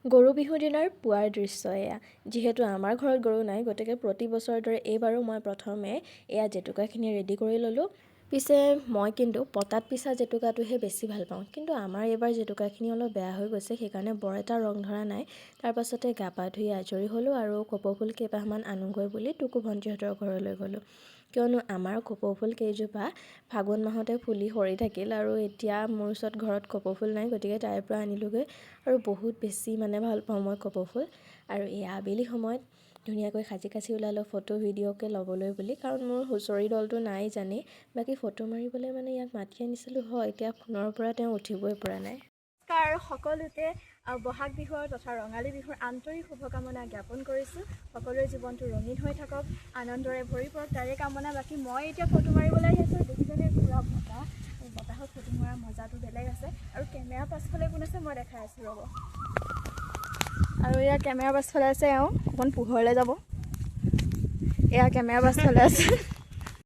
গৰু বিহুৰ দিনাৰ পুৱাৰ দৃশ্য এয়া। যিহেতু আমাৰ ঘৰত গৰু নাই, গতিকে প্ৰতি বছৰৰ দৰে এইবাৰো মই প্ৰথমে এয়া জেতুকাখিনি ৰেডি কৰি ল'লোঁ। পিছে মই কিন্তু পটাত পিছা জেতুকাটোহে বেছি ভাল পাওঁ, কিন্তু আমাৰ এইবাৰ জেতুকাখিনি অলপ বেয়া হৈ গৈছে, সেইকাৰণে বৰ এটা ৰং ধৰা নাই। তাৰপাছতে গা পা ধুই আজৰি হ'লোঁ আৰু কপৌফুল কেইপাহমান আনোগৈ বুলি টুকু ভণ্টিহঁতৰ ঘৰলৈ গ'লোঁ। কিয়নো আমাৰ কপৌফুল কেইজোপা ফাগুন মাহতে ফুলি সৰি থাকিল আৰু এতিয়া মোৰ ওচৰত ঘৰত কপৌফুল নাই, গতিকে তাইৰ পৰা আনিলোগৈ। আৰু বহুত বেছি মানে ভাল পাওঁ মই কপৌফুল। আৰু এই আবেলি সময়ত ধুনীয়াকৈ সাজি কাচি ওলালোঁ ফটো ভিডিঅ'কে ল'বলৈ বুলি, কাৰণ মোৰ হুঁচৰি দলটো নাই জানেই। বাকী ফটো মাৰিবলৈ মানে ইয়াক মাতি আনিছিলোঁ হয়, এতিয়া ফোনৰ পৰা তেওঁ উঠিবই পৰা নাই। নমস্কাৰ সকলোকে, বহাগ বিহুৰ তথা ৰঙালী বিহুৰ আন্তৰিক শুভকামনা জ্ঞাপন কৰিছোঁ। সকলোৰে জীৱনটো ৰঙীন হৈ থাকক, আনন্দৰে ভৰি পৰক, তাৰে কামনা। বাকী মই এতিয়া ফটো মাৰিবলৈ আহি আছোঁ। দেখিছেনে পূৰা বতাহ, এই বতাহত ফটো মৰাৰ মজাটো বেলেগ আছে। আৰু কেমেৰা পাছফালে কোন আছে মই দেখাই আছোঁ, ৰ'ব। আৰু এয়া কেমেৰা পাছফালে আছে এওঁ, অকণ পোহৰলৈ যাব। এয়া কেমেৰা পাছফালে আছে।